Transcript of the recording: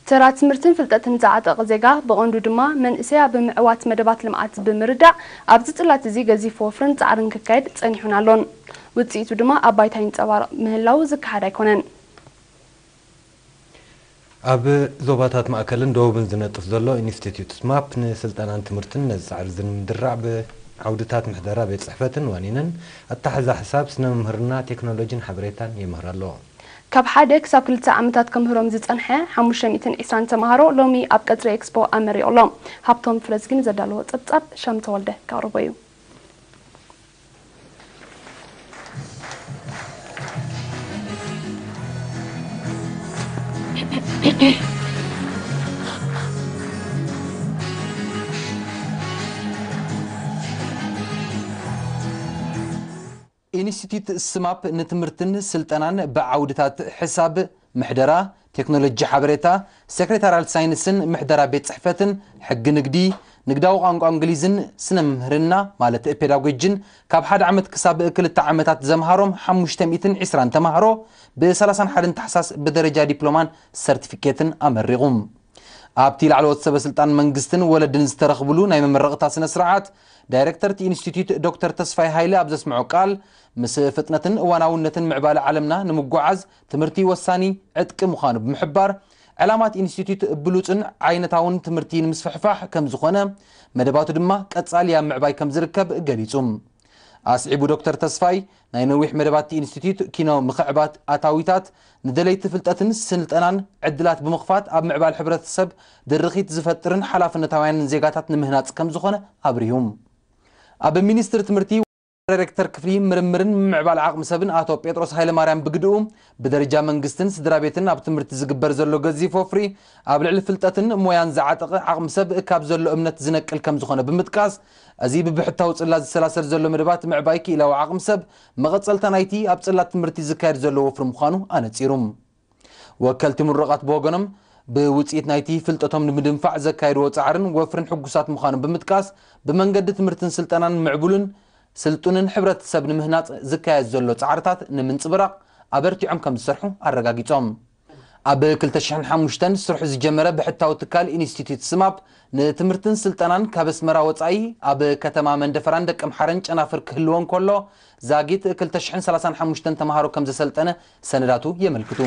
ተራ ትምህርትን ፍልጠትን ዝዓጠቐ ዜጋ ብቐንዱ ድማ መንእሰያ ብምዕዋት መደባት ልምዓት ብምርዳእ ኣብዚ ጽላት እዚ ገዚፍ ወፍርን ጻዕርን ክካየድ ጸኒሑን ኣሎን። ውጽኢቱ ድማ ኣብ ባይታ ይንጸባረቕ ምህላው ዝከሓድ ኣይኮነን። ኣብ ዞባታት ማእከልን ደቡብን ዝነጥፍ ዘሎ ኢንስቲትዩት ስማፕ ንስልጠናን ትምህርትን ነዚ ጻዕሪ እዚ ንምድራዕ ብዓውድታት ምሕደራ ቤት ጽሕፈትን ዋኒንን ኣታሕዛ ሕሳብ፣ ስነ መምህርና፣ ቴክኖሎጂን ሓበሬታን የምህር ኣሎ። ካብ ሓደ ክሳብ ክልተ ዓመታት ከምህሮም ዝጸንሐ ሓሙሽተ ሚእትን ዕስራን ተማሃሮ ሎሚ ኣብ ቀጽሪ ኤክስፖ ኣመሪቑሎም። ሃብቶም ፍረዝጊን ዘዳለዎ ጸብጻብ ሻም ተወልደ ከቕርቦ እዩ። ኢንስቲትዩት ስማፕ ንትምህርትን ስልጠናን ብዓውድታት ሕሳብ፣ ምሕደራ፣ ቴክኖሎጂ ሓበሬታ፣ ሴክሬታርያል ሳይንስን ምሕደራ ቤት ጽሕፈትን፣ ሕጊ ንግዲ፣ ንግዳዊ ቋንቋ እንግሊዝን ስነ ምምህርና ማለት ፔዳጎጂን ካብ ሓደ ዓመት ክሳብ ክልተ ዓመታት ዘምሃሮም ሓሙሽተ ሚእትን ዕስራን ተማሃሮ ብ ሰላሳን ሓደን ታሕሳስ ብደረጃ ዲፕሎማን ሰርቲፊኬትን ኣመሪቑ። ኣብቲ ላዕለዎት ሰበ ስልጣን መንግስትን ወለድን ዝተረኽብሉ ናይ መመረቕታ ስነ ስርዓት ዳይሬክተር እቲ ኢንስቲትዩት ዶክተር ተስፋይ ሃይለ ኣብ ዘስምዖ ቃል፣ ምስ ፍጥነትን እዋናውነትን ምዕባለ ዓለምና ንምጉዓዝ ትምህርቲ ወሳኒ ዕጥቂ ምዃኑ ብምሕባር፣ ዕላማት ኢንስቲትዩት ብሉጽን ዓይነታውን ትምህርቲ ንምስፍሕፋሕ ከም ዝኾነ፣ መደባቱ ድማ ቀጻሊ ኣብ ምዕባይ ከም ዝርከብ ገሊጹ። ኣስዒቡ ዶክተር ተስፋይ፣ ናይ ነዊሕ መደባት ኢንስቲትዩት ኪኖ ምኽዕባት ኣታዊታት ንደለይቲ ፍልጠትን ስልጠናን ዕድላት ብምኽፋት ኣብ ምዕባል ሕብረተሰብ ድርኺት ዝፈጥርን ሓላፍነታውያንን ዜጋታት ንምህናጽ ከም ዝኾነ ኣብሪሁ። ኣብ ሚኒስትሪ ትምህርቲ ዳይሬክተር ክፍሊ ምርምርን ምምዕባል ዓቕሚ ሰብን ኣቶ ጴጥሮስ ሃይለማርያም ብግድኡ፣ ብደረጃ መንግስትን ስድራ ቤትን ኣብ ትምህርቲ ዝግበር ዘሎ ገዚፍ ወፍሪ ኣብ ልዕሊ ፍልጠትን ሞያን ዝዓጠቐ ዓቕሚ ሰብ ካብ ዘሎ እምነት ዝነቅል ከም ዝኾነ ብምጥቃስ፣ እዚ ብብሕታዊ ጽላት ዝሰላሰል ዘሎ መደባት ምዕባይ ክኢላዊ ዓቕሚ ሰብ መቐጸልታ ናይቲ ኣብ ጽላት ትምህርቲ ዝካየድ ዘሎ ወፍሪ ምዃኑ ኣነጺሩ። ወከልቲ ምሩቓት ብወገኖም፣ ብውጽኢት ናይቲ ፍልጠቶም ንምድንፋዕ ዘካየድዎ ጻዕርን ወፍርን ሕጉሳት ምዃኖም ብምጥቃስ፣ ብመንገዲ ትምህርትን ስልጠናን ምዕቡልን ስልጡንን ሕብረተሰብ ንምህናጽ ዝካየድ ዘሎ ጻዕርታት ንምንጽብራቕ ኣበርቲዖም ከም ዝሰርሑ ኣረጋጊጾም። ኣብ ክልተ ሽሕን ሓሙሽተን ስርሑ ዝጀመረ ብሕታዊ ትካል ኢንስቲትዩት ስማፕ ንትምህርትን ስልጠናን ካብ ኣስመራ ወጻኢ ኣብ ከተማ መንደፈራን ደቀምሓረን ጨናፍር ክህልዎ እንከሎ፣ ዛጊት ክልተ ሽሕን ሰላሳን ሓሙሽተን ተማሃሮ ከም ዘሰልጠነ ሰነዳቱ የመልክቱ።